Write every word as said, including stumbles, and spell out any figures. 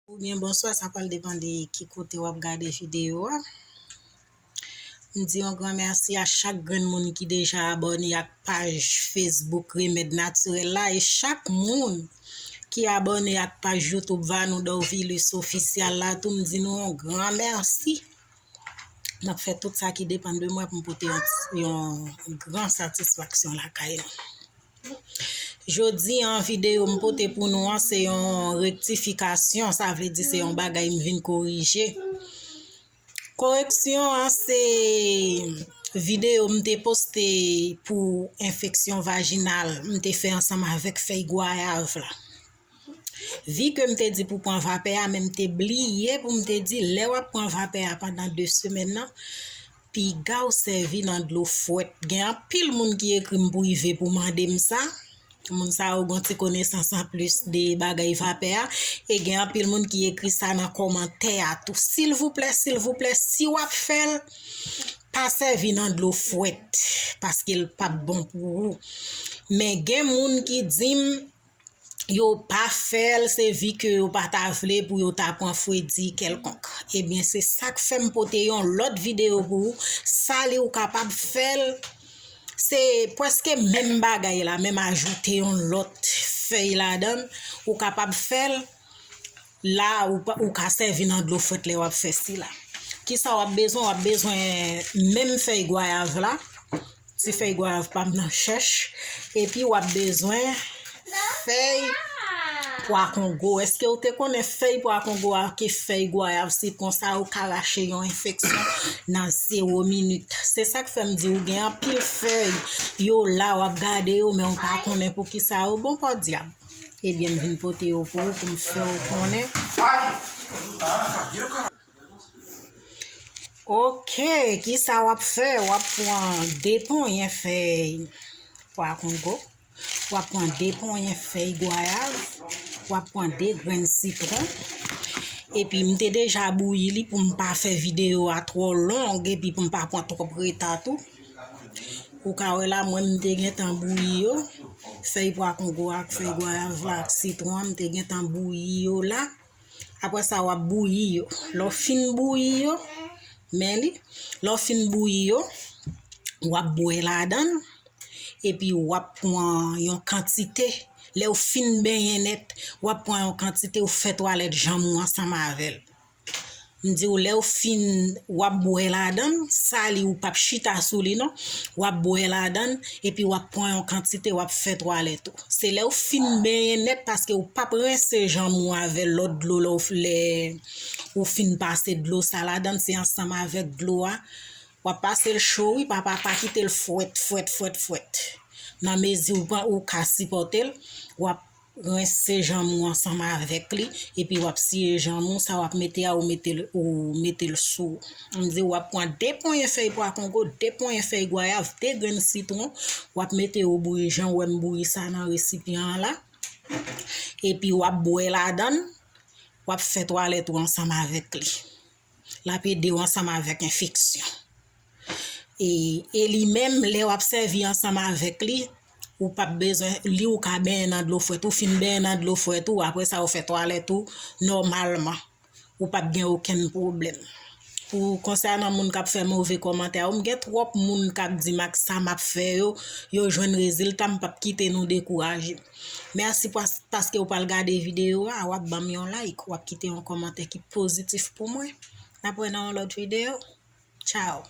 Oubyen bonswa, sa pral depann de ki kote w ap gade videyo a. M di yon gran mèsi a chak grenn moun ki deja abòne ak paj Facebook Remèd Natirèl la e chak moun ki abòne ak paj YouTube Vanou Dorvilus Ofisyal la tou, m di nou yon gran mèsi. N ap fè tout sa ki depann de mwen pou m pote yon, yon gran satisfaksyon lakay nou. Jodi an, videyo m pote pou nou an, se yon rektifikasyon, sa vle di se yon bagay m vin korije. Koreksyon an, se videyo m te poste pou enfeksyon vajinal, m te fè ansanm avèk fèy gwayav la. Vi ke m te di pou pran vapè a, men m te bliye pou m te di, lè w ap pran vapè a pandan de semèn nan, piga w sèvi nan dlo frèt. Gen anpil moun ki ekri m prive pou mande m sa. Moun sa yo gon ti konesans anplis de bagay vapè a. E gen anpil moun ki ekri sa nan kòmantè a tou. Silvouplè, silvouplè, si w ap fè l, pa sèvi nan dlo frèt, paske l p ap bon pou ou. Men gen moun ki di m, yo pa fè l, se vi ke yo pa ta vle pou yo ta pran fredi kèlkonk. Ebyen, se sa k fè m pote yon lòt videyo pou ou. Sa li ou kapab fè l, se prèske menm bagay la, menm ajoute yon lòt fèy ladan l, ou kapab fè l. La, ou, pa- ou ka sèvi nan dlo frèt lè w ap fè sila. Kisa w ap bezwen? W ap bezwen menm fèy gwayav la, ti fèy gwayav pa m nan chèch, epi w ap bezwen fèy pwa kongo. Èske w te konnen fèy pwa kongo a ke fèy gwayav sitwon sa yo ka rache yon enfeksyon nan zewo minit? Se sa k fè m di w gen anpil fèy, yo la, w ap gade yo, men w pa konnen pou kisa yo bon, podyab. Ebyen, m vin pote yo pou ou, pou m fè w konnen. Ok, kisa w ap fè? W ap pran de ponyen fèy pwa kongo, w ap pran de ponyen fèy gwayav, w ap pran de grenn sitwon. Epi, m te deja bouyi li pou m pa fè videyo a twò long, epi pou m pa pran twòp reta tou. Ou ka wè la, mwen, m te gentan bouyi yo. Fèy pwa kongo ak fèy gwayav la ak sitwon an, m te gentan bouyi yo la. Apre sa, w ap bouyi yo. Lè w fin bouyi yo, men li, lè w fin bouyi yo, w ap bwè ladan l, epi w ap pran yon kantite. Lè w fin benyen nèt, w ap pran yon kantite, w fè twalèt janm ou ansanm avè l. M di w, lè w fin, w ap bwè ladan l, sali, ou p ap chita sou li non. W ap bwè ladan l, epi w ap pran yon kantite, w ap fè twalèt ou. Se lè w fin benyen nèt, paske ou p ap rense janm ou avè lòt dlo lè w, lè ou fin pase dlo sa ladan l, se ansanm avèk dlo a. W ap pase l cho, wi, papa, pa kite l fwèt, fwèt, fwèt, fwèt. Nan mezi ou pa, ou ka sipòte l, w ap rense janm ou ansanm avèk li, epi w ap siye janm ou, sa w ap mete a, ou mete l, ou mete l sou. M di w ap pran de ponyen fèy pwa kongo, de ponyen fèy gwayav, de grenn sitwon, w ap mete yo bouyi jan w wè m bouyi sa nan resipyan an la. Epi w ap bwè ladan l, w ap fè twalèt ou ansanm avèk li. L ap ede w ansanm avèk enfeksyon. E, e li menm, lè w ap sèvi ansanm avèk li, ou p ap bezwen, li ou ka benyen nan dlo frèt. Ou fin benyen nan dlo frèt ou, apre sa ou fè twalèt ou nòmalman. Ou p ap gen okenn pwoblèm. Pou konsènan moun k ap fè move kòmantè yo, m gen twòp moun k ap di m ak sa m ap fè yo, yo jwenn rezilta, m p ap kite nou dekouraje. Mèsi pas- paske w pral gade videyo a, w ap ban m yon like, w ap kite yon kòmantè ki pozitif pou mwen. N ap wè nan yon lòt videyo. Tchao.